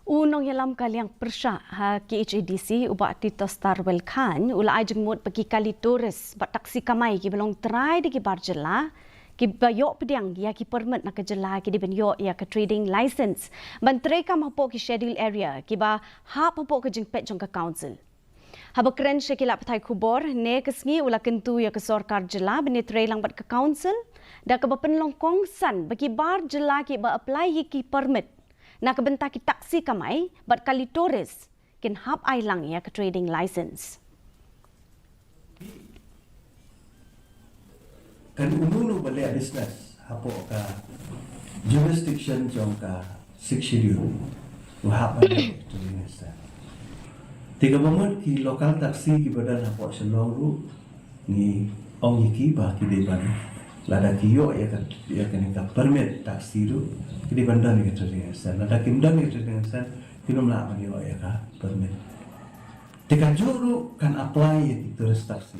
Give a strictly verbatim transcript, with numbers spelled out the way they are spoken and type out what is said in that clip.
U nongïalam ka liang pyrshah ha K H A D C, u Bah Titosstarwell Chyne, u la ai jingmut ba ki kali tourist bad taksi kamai kiba long trai da ki bar jylla, kiba ïoh pdiang ïa ki permit na ka jylla, ki dei ban ïoh ïa ka trading license ban treikam hapoh ki schedule area kiba hap hapoh ka jingpeit jong ka council. Haba kren sha ki lad pathai khubor ne ka sngi, u la kyntu ïa ka sorkar jylla ban ïatrei lang bad ka council da kaba pynlong kongsan ba ki bar jylla kiba apply ïa ki permit na ka bynta ki taksi kamai bad kali tourist kin hap ai lang ïa ka trading license. Kan uno uno ba leh business hapoh ka jurisdiction jong ka Sixth Schedule, u hap ban leh trading license. Te kaba mut ki local taxi kiba don hapoh Shillong ruh, ngi ong ïa ki ba ki dei ban, lada ki ïoh ïa ka, ïa kane ka permit taxi ruh, ki dei ban don ïa ka trading license. Lada kim don ïa ka trading license, kin ym lah ban ïoh ïa ka permit. Te kajuh ruh kan apply ïa ki tourist taxi.